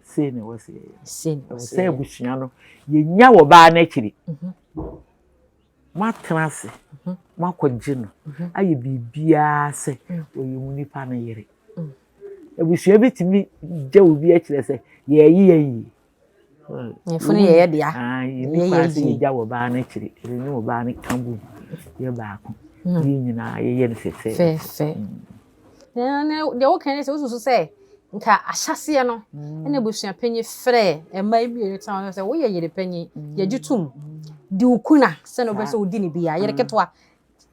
sei na ɛwɔ sɛ yɛyɛ. Ɛwɔ sɛ abusua no yɛnya wɔ baa no akyiri. Moatena ase, moakɔgye no, ayɛ biribiara sɛ ɔyɛ mu nipa no yere. Abusua bi tumi gya obi akyerɛ sɛ yɛyi yɛ yie. Yɛfunu yɛ yɛ dea. Yɛni kwan sɛ yɛgya wɔ baa no akyiri, yɛne wɔ baa no ka bom yɛ baako. Yɛn nyinaa yɛyɛ no fɛfɛɛfɛ. Fɛfɛ. Deɛ woka ne sɛ wosusu sɛ nka ahyɛseɛ no ɛna abusua panyin frɛ mmaa yi mmienu tena hɔ sɛ woyɛ yere panyin yɛgye tom di wo kuna sɛnea wobɛ sɛ wodi ne bia yere ketewa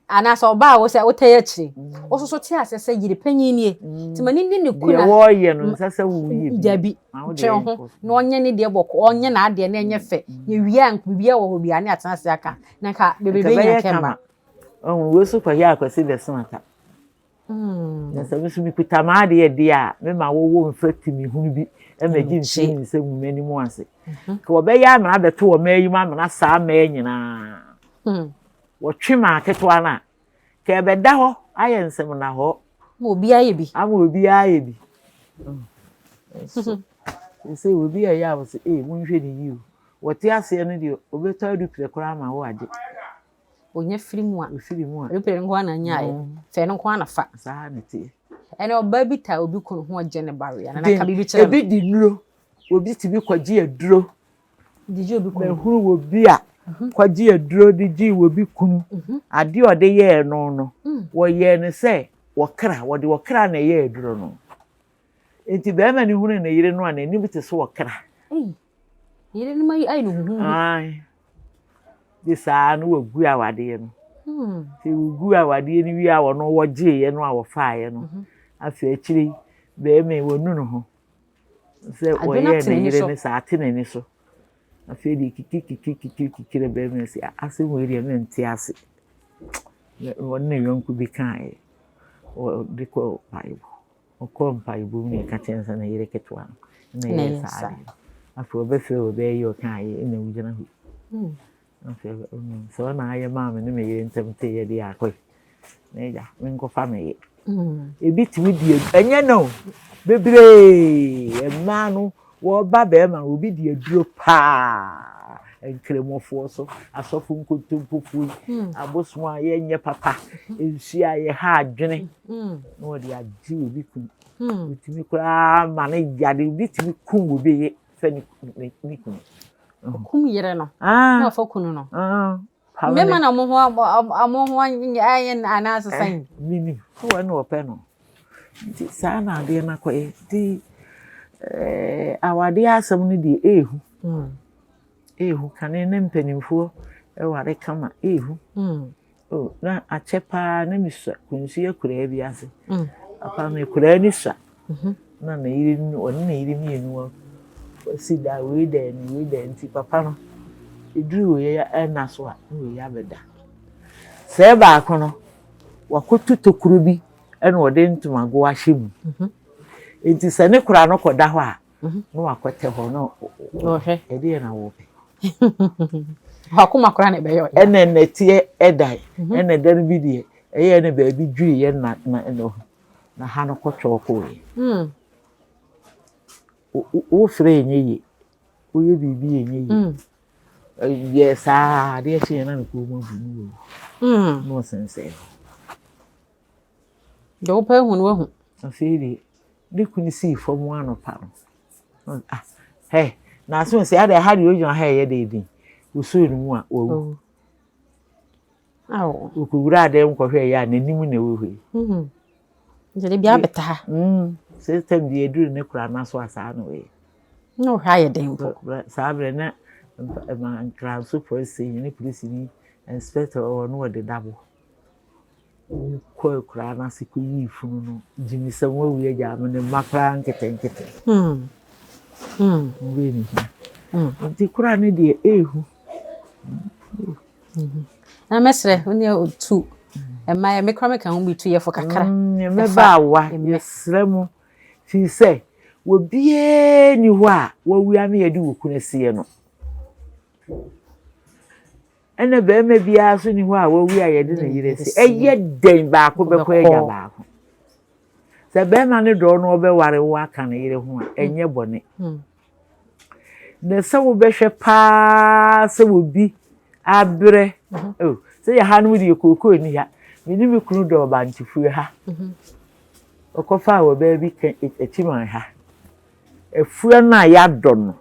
anaasɛ ɔbaa a wo sɛ wotɛ akyire wososo te aseɛ sɛ yere panyin nie nti ma ne ni ne kuna deɛ wɔreyɛ no nsɛ sɛ woyɛ bi dabi twɛn ho na ɔnyɛ ne deɛ bɔkɔ ɔnyɛ n'adeɛ na ɛnyɛ fɛ yɛwie a biribiara wɔ hɔ biara ne atena ase aka na nka bebrebe nya kɛmba. Ɔhu wei so kɔyɛ akwasi bɛsena Na sɛ me nso mekuta m'adeɛ deɛ a, mema wɔwɔ mfa tumi hunu bi ma gye mfiri me nsam gu m'anim ase. Ka wɔbɛyɛ amena abɛto wɔ mmaa yi mu amena saa mmaa nyinaa. Wɔtwe maa ketewa no a, ka ɛbɛda hɔ ayɛ nsɛm na hɔ. Ama obiara ayɛ bi. Ama obiara ayɛ bi. Sɛ obi a ɛyɛ a wɔsɛ ee monhwɛ ne yie o. Wɔte aseɛ no deɛ obɛtɔ adupire koraa ma wo agye. Onya firi mu a. Ofiri mu a. Adupire nko ara na nyaeɛ. Fɛ no nko ara na fa. Saa na ɛteɛ. Ɛnna ɔbaa bi taa obi kunu ho ɔgye ne ba wea na ka biribi kyerɛ no. Ebi di nnuro. Obi tumi kɔgye aduro. De gye obi kunu. Mahunu wɔ bi a kɔgye aduro de gye obi kunu. Adeɛ a ɔde yɛɛ no no, wɔyɛɛ no sɛ wɔkra, wɔde wɔkra na ɛyɛɛ aduro no. Nti barima no hunu ne yere no a n'anim te sɛ ɔkra. Yere no ma ayɛ no huhuhu. Ae. De saa no wagu awadeɛ no. Sɛ wɔgu awadeɛ no wie a wɔno wɔgyeeɛ no a wɔfaeɛ no. Afei akyire yi bɛrima yi wɔnu ne ho sɛ wɔyɛɛ ne yere no saa ate n'ani so. Afei deɛ kikikikikikiki na bɛrima yi sɛ asɛm wei deɛ mente ase. Wɔne ne yɔnko bi kaeɛ. Wɔde kɔɔ mpaebɔ. Ɔkɔɔ mpaebɔ mu na ɛka kyerɛ no sɛ ne yere ketewa no na ɛyɛ saa adeɛ no. Afei ɔbɛfrɛ wɔ bɛyɛ yi ɔka ayɛ ɛna wogyina hɔ yi. Afei sɛ ɔna ayɛ maa me ne me yere ntam teeɛ deɛ akɔ yi. Na agya, menkɔfa me yere. Ebi tumi di ɛnyɛ no o, bebree mmaa no wɔba bɛrima no obi di aduro paa nkramofoɔ so asɔfo nkontompofoɔ yi hmm. abosom a yɛnyɛ papa nsuo a yɛha adwene hmm. na wɔde agye obi kunu hmm. otumi koraa ma ne yade obi tumi kum obi ye fɛ ne kunu. Kum yere no ah. na ɔfa kunu no. Ah. Mmarima na wɔn ho wɔn ho ayɛ anaa asesa yi. Minim sɛ wɔn na wɔpɛ no nti saa na adeɛ no akɔyɛ nti ɛɛ awadeɛ asɛm no deɛ ehu hmm. ehu kane ne mpanimfoɔ ɛware kama ehu hmm. oh, na akyɛ paa na mesua kunsu akuraa bi ase hmm. papa me kuraa ni sua mhm. Na ne yere no, ɔne ne yere mmienu wɔasi da wei da ni wei da nti papa no ɛduru wei ɛna so a na wei abɛda. Sɛɛ baako no wakɔtu tokuro bi ɛna ɔde ntomago ahyɛ mu. Mhm. Nti sɛ ne kora no kɔda hɔ a mhm. na wakɔtɛ hɔ na ɔhwɛ ɛdeɛ na wɔpɛ. Wakoma kora na ɛbɛyɛ ɔya. Ɛna nnɛteɛ ɛdae mhm. ɛna ɛda no bi deɛ ɛyɛ ne baabi dwiriiɛ na na ɛna Na ha no kɔtwɔɔ kɔɔeɛ. Mm. Wofrɛ ɛnyɛ yie. Woyɛ biribi ɛnyɛ yie. Mm. Yɛ saa adeɛ kyeeɛ na ne kɔn mu abu ne wawu. Mm. Na ɔsensɛn hɔ. Deɛ wopɛ ahu no wahu. Afei deɛ ne kunu sii fam anɔpa no. Ah, hɛ, na aso sɛ adɛ ha deɛ ogyina ha ɛyɛ dɛ din. Wosoo ne mu a wawu. Ɔkɔwuraa dan mu kɔhwɛeɛ a, n'anim na ɛwɔ hɔ yi. Hmm. Nti de bia bɛta ha. Hmm. Sɛ tam bi aduru ne kora no so a saa na ɔyɛ. Na ɔhwɛ ayɛ den mpo. Saa berɛ na ma Nkranso polisi ne polisi ni inspector wɔ no wɔde dabo. Wɔkɔ akuraa no ase kɔyii funu no. Gyimi sɛ wɔawu agya me ne mma koraa nketenkete. Hmm. Hmm. Wei ne hia. Hmm. Nti koraa no deɛ ɛɛhu. Na mɛsrɛ wo ne otu mmaa me kora meka ho bi tu yɛfo kakra. Mm, mmabaawa yɛsrɛ mo firi sɛ obiara ni hɔ a wawia me yɛde wɔ kunu asie no. Ɛna barima biara nso ni hɔ a wawu a yɛde ne yere si. Ɛyɛ dɛn baako bɛkɔ agya baako. Sɛ barima no dɔɔ no ɔbɛware wo aka ne yere ho a ɛnyɛ bɔne. Hmm. Na sɛ wobɛhwɛ paa sɛ obi abrɛ mhm. oh, sɛ yɛ ha no deɛ kookoo ni ha me ne me kunu dɔɔ bantefuo ha mhm. ɔkɔfaa wɔ baabi ka akyiman ha afuo no a yɛadɔ no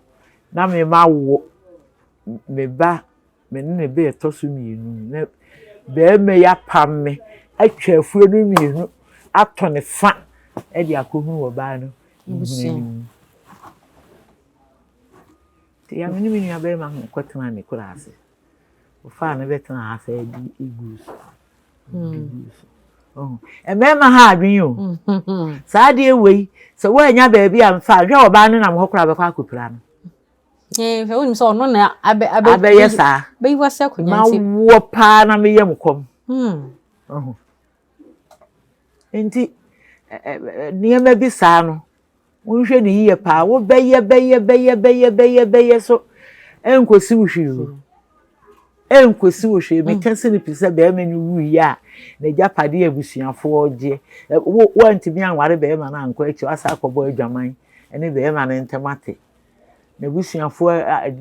na me ma wo me ba me ne ne ba ɛtɔ so mmienu na barima yi apam me atwa afuo no mmienu atɔ ne fa de akɔhunu ɔbaa no nhunu no mu. Nti ya me ne me nua barima ho kɔtena ne kura ase. Ɔfaa no bɛtena ha sɛ ɛde egu so. Egu so. Mmarima ha adwene o. Saa adeɛ wei sɛ woannya baabi a mfa hwɛ ɔbaa no nam hɔ koraa bɛkɔ akɔpira no. Hwɛ wonim sɛ ɔno na abɛ abɛ abɛyɛ saa. Bɛyi wase akonnwa nti. Mawoɔ paa na meyɛ mo kɔm. Hmm. Nti nneɛma bi saa no wonhwɛ ne yie paa wobɛyɛ bɛyɛ bɛyɛ bɛyɛ bɛyɛ bɛyɛ so ɛnkɔsi wo hwee o ɛnkɔsi wo hwee meka si no pi sɛ bɛrima no wuiɛ a n'agyapadeɛ abusuafoɔ gyeɛ wo woantumi anware bɛrima no ankɔ akyi wasa akɔbɔ adwaman ɛne bɛrima no ntam ate N'abusuafoɔ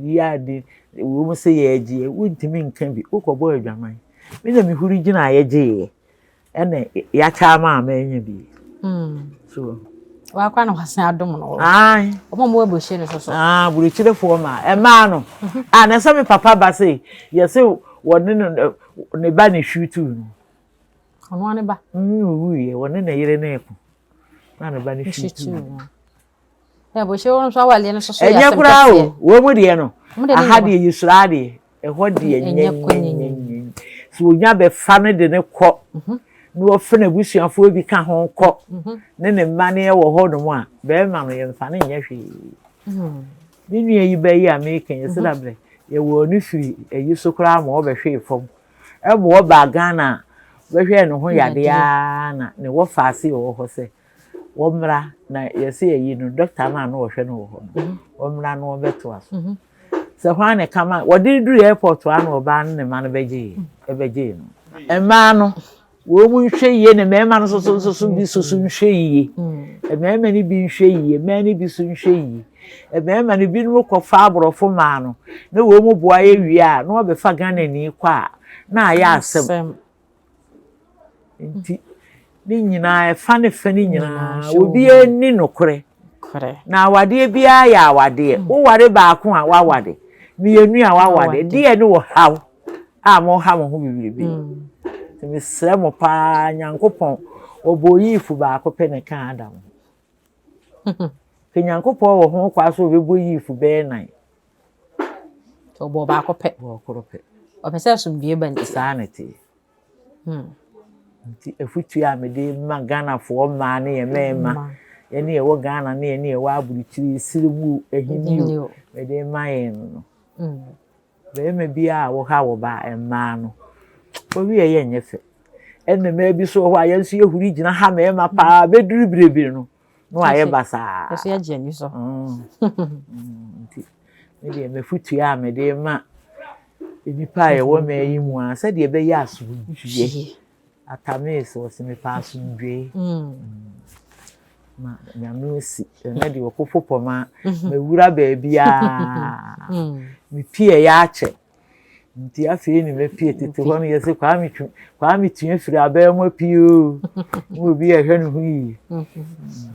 yi ade wɔ mu sɛ yɛregyeɛ, wontumi nka bi, wokɔbɔɔ adwaman. Me na mehuri gyinaeɛ gyeeɛ, ɛna yɛakyɛ ama a manya bi. Hmm. So. Wakora na wasan adom no. Ae. Ɔmo a wɔwɔ aburokyire no so so. Ah, aburokyirefoɔ ma ɛmaa no. Mhm. Ah, na sɛ me papa ba se yɛse wɔne no ne ba ne hwiw tuu no. Ɔno ne ba. Mm, owuiɛ, wɔne ne yere ne ko. Na ne ba ne hwiw tuu no. Ɛnyɛ koraa o, wɔn mu deɛ no, aha deɛ yɛsuro adeɛ, ɛhɔ deɛ nyɛnyɛnyɛnyɛ. Sɛ onya bɛfa no de no kɔ, mhm. na wɔfa n'abusuafoɔ bi ka ho kɔ, mhm. ne ne mma no wɔ hɔ nom a, bɛrima no yɛmfa no nyɛ hwee. Mhm. Me nua yi bɛyi a meka yɛ sɛ dabrɛ, yɛwɔ no firi ayi so koraa ma ɔbɛhwee fam. Ɛma ɔbaa Ghana a, bɛhwɛɛ ne ho yadeɛ ara na ne wɔfa ase wɔ hɔ sɛ, wɔmmra na yɛsɛ yɛyi no dɔkta no a na ɔhwɛ no wɔ hɔ no mhm. wɔmmra na wɔbɛtoa so mhm. sɛ hɔ a na ɛka ma wɔde duru airport a na ɔbaa no ne mma no bɛgyee mhm. ɛbɛgyee no mmaa no. Wɔn mu nhwɛ yie na mmarima no nso nso so bi nso so nhwɛ yie. Mmarima no bi nhwɛ yie, mmaa no bi nso nhwɛ yie. Mmarima no binom kɔfa aborɔfo mmaa no na wɔn mu boa yɛ wie a na wɔbɛfa Ghanani kɔ a na ayɛ asɛm. Nti ne nyinaa ɛfa ne fa ne nyinaa obiara nni nokorɛ. Na awadeɛ biara yɛ awadeɛ. Woware baako a waware, mmienu a waware. Deɛ ne wɔ haw a moha mo ho bebrebe. Nti mesrɛ mo paa Nyankopɔn ɔbɔɔ Eve baako pɛ na ɛkaa Adam ho. Nka Nyankopɔn wɔ ho kwa sɛ ɔbɛbɔ Eve bɛyɛ nan. Nti ɔbɔɔ baako pɛ. Ɔbɔɔ koro pɛ. Ɔpɛ sɛ asomdwoeɛ ba nti. Saa na ɛteɛ. Nti afutuo a mede ma Ghanafoɔ mmaa ne yɛn mmarima, yɛne yɛwɔ Ghana ne yɛne yɛwɔ aburokyire, esiri mu ahini o, mede ma yɛn no. Barima biara a woha wo ba mmaa no, ɔwie yɛ nyɛ fɛ. Ɛna mmaa bi so wɔ hɔ a yɛn nso yɛhuri gyina ha mmarima paa bɛduru berebere no na wayɛ basaa. Ɛso yɛgye ani so. Nti me deɛ m'afotuo a mede ma nnipa a yɛwɔ mmaa yi mu a sɛdeɛ ɛbɛyɛ asomdwoeɛ. Atamees wɔsi mepɛ asomdwoe. Ma nyame osi ɛnɛ deɛ ɔpopo pɔma mawura baabiara. Mepie yɛ akyɛ. Nti afei ne mapie tete hɔ no yɛsɛ Kwame twu Kwame tua firi abɛn mu apue o. Na obi ɛhwɛ ne ho yie.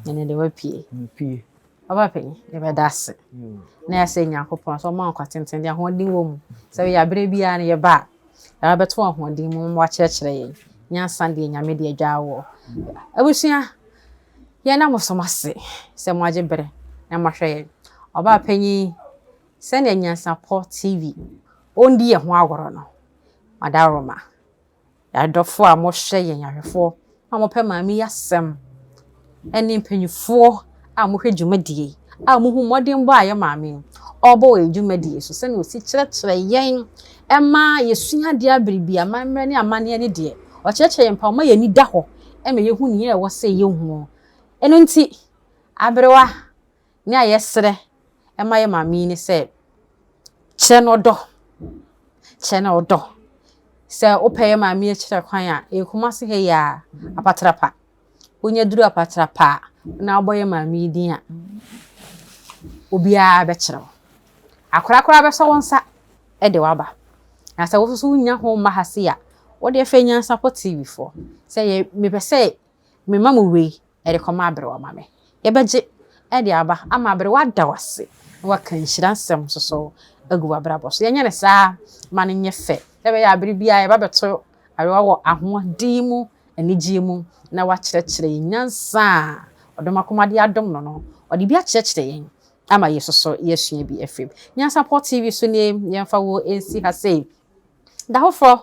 Ɛnɛ deɛ wapue. Mapue. Ɔba panyin, yɛbɛda ase. Na yɛasɛ Nyankopɔn sɛ ɔma nkwa tenten de ahoɔden wɔ mu. Sɛ yɛ abere biara no yɛba a, yɛabɛto ahoɔden mu ma wakyerɛkyerɛ yɛn. Nyansa deɛ Nyame de adwa wɔ. Abusua, yɛn na mo som ase sɛ mo agye bere na moahwɛ yɛn. Ɔbaa panyin, sɛnea Nyansapɔ TV ɔndi yɛn ho agorɔ no, Madaroma. Adɔfoɔ a mohwɛ yɛn, ahwɛfoɔ a mopɛ maame yi asɛm ne mpanimfoɔ a mohwɛ dwumadie yi a mohu mmɔdenbɔ a yɛ maame yi ɔrebɔ wɔ yɛn dwumadie so sɛnea ɔsi kyerɛkyerɛ yɛn ma yɛsua adeɛ abere bi amammerɛ ne amanneɛ ne deɛ ɔkyerɛkyerɛ yɛn pa ɔma yɛn ani da hɔ ma yɛhu nea ɛwɔ sɛ yɛhu. Ɛno nti aberewa Nea yɛsrɛ ma yɛn maame yi ne sɛ, kyerɛ no ɔdɔ. Kyerɛ no ɔdɔ. Sɛ wopɛ yɛn maame yi akyerɛ kwan a, ɛyɛ Kumasi ha yi ara, Apatrapa. Wonya duru Apatrapa a, na wobɔ yɛn maame yi din a, obiara bɛkyerɛ wo. Akwadaa koraa bɛsɔ wo nsa de wo aba. Na sɛ wo nso wonnya ho mma ha sei a, wo deɛ frɛ Nyansapɔ TV foɔ sɛ yɛ mepɛ sɛ mema mo wei de kɔma aberewa ma me. Yɛbɛgye de aba ama aberewa ada wo ase na waka nhyira nsɛm nso so agu w'abrabɔ so. Yɛnyɛ no saa ma no nyɛ fɛ sɛ ɛbɛyɛ a bere biara yɛba bɛto aberewa wɔ ahoɔden mu, anigyeɛ mu na wakyerɛkyerɛ yɛn nyansa a ɔdom akoma de adom no no, ɔde bi akyerɛkyerɛ yɛn ama yɛn nso so yɛasua bi afiri mu. Nyansapɔ TV so nie, yɛmfa wo nsi ha sei. Da foforɔ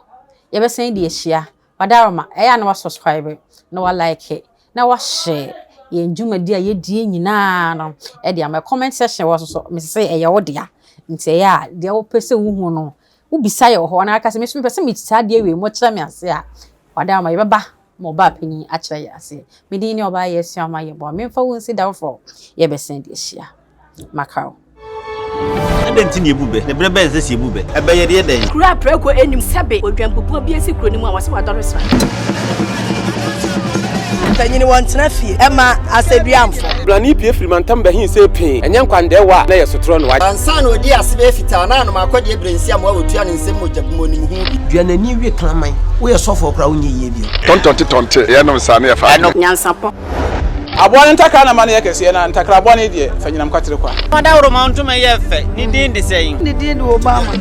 yɛbɛsan de ahyia. Wadaroma, ɛyɛ a na wa subscribe, na wa like, na wa share yɛn dwumadi a yɛdie nyinaa no ɛde ama. Comment section wɔ so so, mese sɛ ɛyɛ wo dea. Nti ɛyɛ a deɛ wopɛ sɛ wohu no, wobisa yɛ wɔ hɔ na aka sɛ me nso mepɛ sɛ mete saa adeɛ wei mu kyerɛ me ase a, wadaroma yɛbɛba ma ɔbaa panyin akyerɛ yɛn aseɛ. Me din ne ɔbaa yɛ asua ma yɛboa. Memfa wo nsi da foforɔ yɛbɛsan de ahyia. Maka wo. Adɛn nti na yɛbu bɛ? Na berɛ bɛn na ɛsɛ sɛ yɛbu bɛ? Ɛbɛ yɛ deɛ dɛn? Kuro a prako nnim sɛbe odwanbubuo bi asi kuro no mu a wɔse wadɔre sra. Mpanyin wɔntena fie ɛma asɛduamfo. Blani pue firi mantam bɛhe see pee, ɛnyɛ nkwandɛɛwa a na ɛyɛ sotorɔ no. Ansa na ɔdii ase bɛyɛ fitaa na anom akɔdeɛ berɛ nsi amoa wɔtua ne nsam mogya bi mu ɔnim ho bi. Dua n'ani we kraman. Woyɛ sɔfoɔ koraa wonyɛ yie bio. Tɔntɔnte tɔnte, yɛnom saa na yɛfa adwene. Nyansapɔ. Aboa no ntakra na ma no yɛ kɛseɛ, na ntakra bɔne deɛ, fa nyinam kwatere kwa. Ɔdawuroma ntoma yɛ fɛ, ne din de sɛn? Ne din de Obama.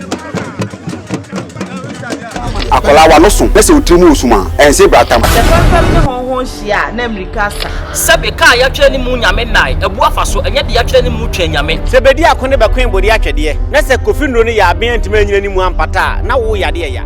Akwadaa w'ano so na sɛ wo tiri mu wɔ sum a, ɛnse bratam. Sɛ fɛmfɛm ne hɔnhɔn hyia a, na mmirika asa. Sɛbe ka a yɛatwerɛ ne mu Nyame nnae, abu afa so, ɛnyɛ deɛ yɛatwerɛ ne mu Twɛn Nyame. Sɛ bedi ako ne bɛkoe bode atwɛdeɛ, na sɛ Kofi nnuro no yɛ aben antumi anyina ne mu ampata a, na wo yadeɛ ya.